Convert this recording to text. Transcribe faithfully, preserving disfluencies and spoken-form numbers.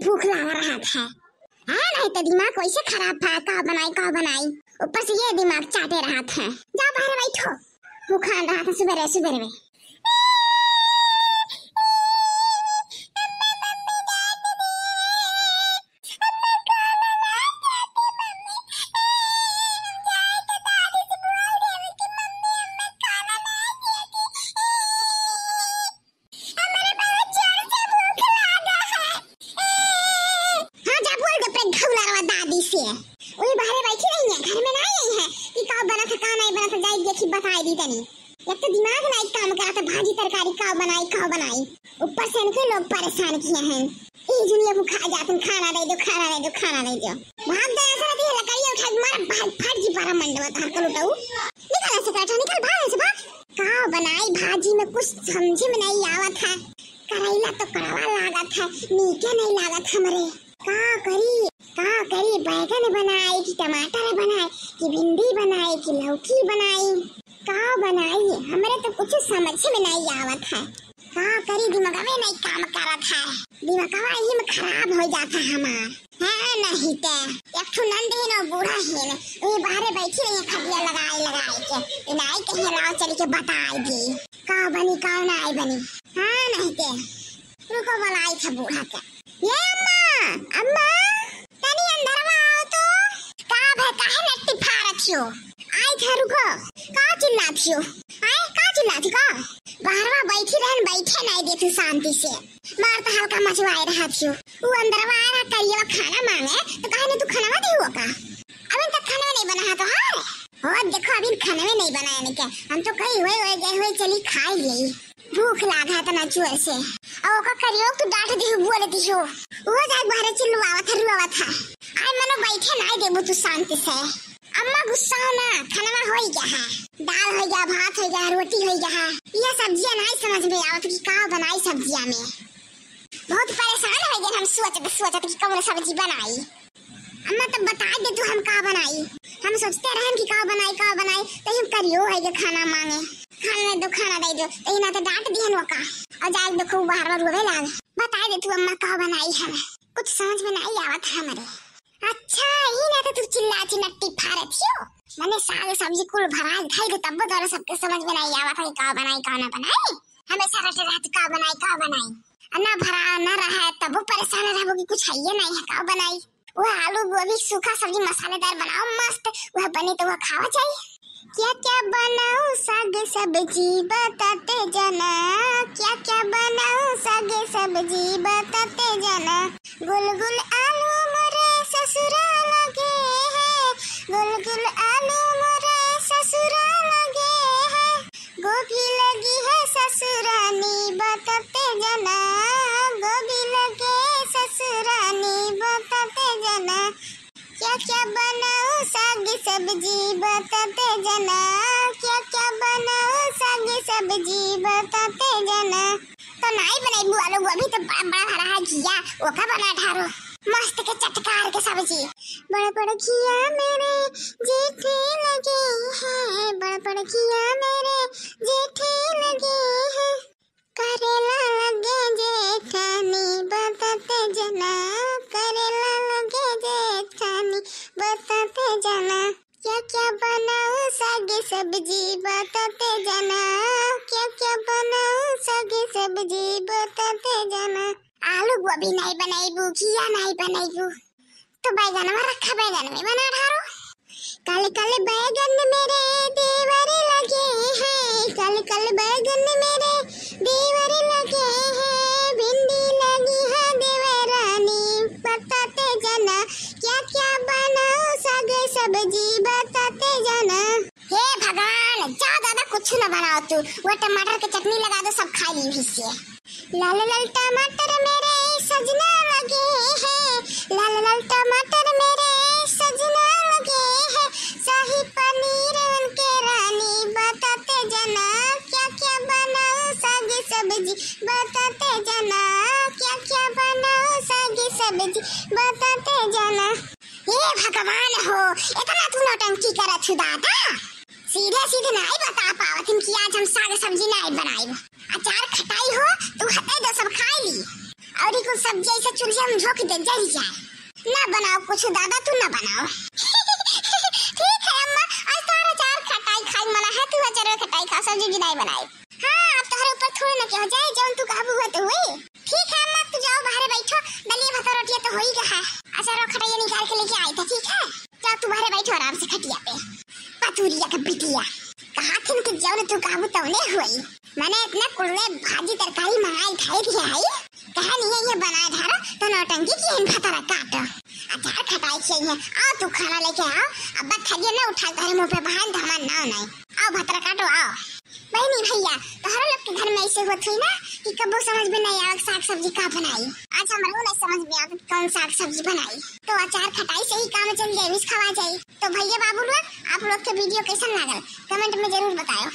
भूख लाग रहत है। हाँ, नहीं तो दिमाग वैसे खराब था, का बनाई, का बनाई, ऊपर से ये दिमाग चाटे रहत है। जा बाहर बैठो, भूखान रहत है सुबेरे सुबेरे में। हाँ, जा बोल दे अपने घौलरवा दादी से। वही बाहरे बैठी रही है, घर में ना आई है कि का बनत है, का नहीं बनत है, जाई देखी बताई दी तनी। एक तो दिमाग ना एक काम करत है, भाजी तरकारी का बनाई, का बनाई, ऊपर से इनके लोग परेशान किए हैं। ई दुनिया को खा जातन, खाना दे दो, खाना दे दो, खाना दे दो। भाग दे, ऐसा रहती है, लकड़िया उठा के मार, भाग, फट जी पारा मंडवा तार को लुटाऊ। निकल ऐसे, काटा निकल, भाग ऐसे, भाग। का बनाई, भाजी में कुछ समझ में नहीं आवत है। करैला तो कड़वा लागत है, नीके नहीं लागत हमरे। का करी, का करी, बैगन बनाई कि टमाटर बनाई कि भिंडी बनाई कि लौकी बनाई, का बनाई, हमरे तो कुछ समझ में नहीं आवत है। का करी, दिमागवे नहीं काम करत है, दिमागवा यही में खराब हो जाता है हमार। हाँ, नहीं ते, एक ठो नंद है ना, बूढ़ा है ना, वही बाहरे बैठी रही है, खटिया लगाए लगाए के, इनाई कहीं लाओ चल के बताई दी, का बनी, का नाई बनी। हाँ, नहीं ते, रुको, बुलाई था बूढ़ा के। ये अम्मा, अम्मा, तनी अंदरवा आओ तो। का भे, काहे नट्टी फारत हियो? आई था, रुको। का चिल्लात हियो? आए, का चिल्लात हियो का? बाहरवा बैठी रहन, बैठे नहीं देती शांति से। मार तो हल्का मचवाए रहत हियो। वो अंदरवा आए रहा, करियवा खाना मांगे, तो काहे ने तू खाना दियो का? अबे तक खाना नहीं बना है तोहार? हो, देखो, अभी खाना में नहीं बनाया ने क्या? हम तो कही हुए, हुए, गए हुए, चली खाई ले। भूख लाग है तना जोर से। और ओका करियो तू डांट दिहु, बोल दिहु। वो जाए बाहरे चिल्लवावत है, रुआवत है। आए मनो बैठे नाई देबू तू शांति से। अम्मा गुस्सा हो ना, खाना होई गया है। दाल होई गया, भात होई गया, रोटी होई गया है। यह सब्जियां नाई समझ में आवत कि का बनाई सब्जियां में। बहुत परेशान हो गए हम सोचत सोचत कि कौन सब्जी बनाई। अम्मा, तब बताई दे तू हम का बनाई। हम सोचते रहन कि का बनाई, का बनाई, तो हम करियो है के खाना मांगे, खाना दे दो, खाना दे दो, तो ना तो डांट दिहन ओका। और जाए देखो बाहर में रोवे लाग। बताई दे तू अम्मा का बनाई हम, कुछ समझ में नहीं आवत हमरे। अच्छा, ई ना तो तू चिल्ला चिल्ला नट्टी फारत हियो। मने साग सब्जी कुल भरा धई दे, तब तो सबके समझ में नहीं आवत है का बनाई, का ना बनाई। हमेशा रटे रहत का बनाई, का बनाई। आ ना भरा, ना रहा, तबो परेशान रहबो कि कुछ है ये नहीं है, का बनाई। वह आलू गोभी सूखा सब्जी मसालेदार बनाओ मस्त, वह बने तो वह खावा चाहिए। क्या क्या बनाऊं साग सब्जी बताते जाना, क्या क्या बनाऊं साग सब्जी बताते जाना। गुल गुल आलू मोरे ससुरा लगे है, गुल गुल आलू मोरे ससुरा लगे है। गोभी लगी है ससुरानी बताते जाना, गोभी लगे ससुरानी बताते जाना। क्या क्या बनाऊं साग सब्जी बताते जाना, क्या क्या बनाऊं साग सब्जी बताते जाना। तो नाई बनैबू आलू गोभी तो बड़ा बड़ा हरा है घिया, ओका बना ढारो। मस्त के चटकार के सब्जी। बड़ बड़ घिया मेरे जेठे लगे हैं, बड़ बड़ घिया मेरे जेठे लगे हैं। करेला लगे जेठानी बताते जाना, करेला लगे जेठानी बताते जाना। क्या क्या बनाऊं साग सब्जी बताते जाना, क्या क्या बनाऊं साग सब्जी बताते जाना। आलू गोभी नहीं बनैबू, घिया नहीं बनैबू, तो बैगनवा रखा, बैगन में बना ढारो। कल कल बैगन मेरे देवर लगे हैं, कल कल बैगन मेरे देवर लगे हैं, भिंडी लगी है देवरानी बताते जाना। क्या क्या बनाऊं साग सब्जी बताते जाना। हे भगवान, जा दादा, कुछ न बनाओ तू, वो टमाटर के चटनी लगा दो, सब खा ली फिर से। लाल लाल टमाटर मेरे सजना लगे हैं, लाल लाल टमाटर मेरे सजना लगे हैं, शाही पनीर उनके रानी बताते जाना। क्या क्या बनाऊं साग सब्जी बताते जाना, क्या क्या बनाऊं साग सब्जी बताते जाना। हे भगवान हो, इतना तू नौटंकी करत हु दादा। सीधे सीधे नाई बता पावत हम कि आज हम साग सब्जी नाई बनाइब। अचार खटाई हो, तू हटे दो सब खाई ली। और ई कुल सब्जी ऐसे चूल्हे में झोंक दे, जल जाए। ना बनाओ कुछ दादा, तू ना बनाओ। ठीक है अम्मा, आज तारा अचार खटाई खाई मना है, तू अचार खटाई खाओ, सब्जी भी नहीं बनाई। हाँ, अब तोहरे ऊपर थोड़े ना कहो जाए, जौन तू कहबू हुआ तो हुई। ठीक है अम्मा, तू जाओ बाहरे बैठो, दलिया भात रोटिया तो हो ही गया है। अचार खटाई निकाल के लेके आई था, ठीक है? जाओ तू बाहरे बैठो आराम से खटिया पे। पतुरिया का बिटिया, कहा थिन कि जौन तू कहबू तौने हुई। मैंने इतने कुल्ले भाजी तरकारी मंगाई खाई थी है, कहा नहीं है ये बनाए धारा, तो नौटंकी की इन भतरा काटो। अचार खटाई चाहिए, आओ तू खाना लेके आओ, अब बात खड़िया ना उठा, तारे मुंह पे बहान धमान ना नहीं। आओ भतरा काटो, आओ। बहनी भैया, तोहरा लोग के घर में ऐसे होत हुई ना कि कबो समझ में नहीं आवत साग सब्जी का बनाई। आज हमरो नहीं समझ में आवत कौन साग सब्जी बनाई। तो अचार खटाई से ही काम चल जाए, मिस खवा जाए। तो भैया बाबू लोग, आप लोग के वीडियो कैसन लागल, कमेंट में जरूर बताओ।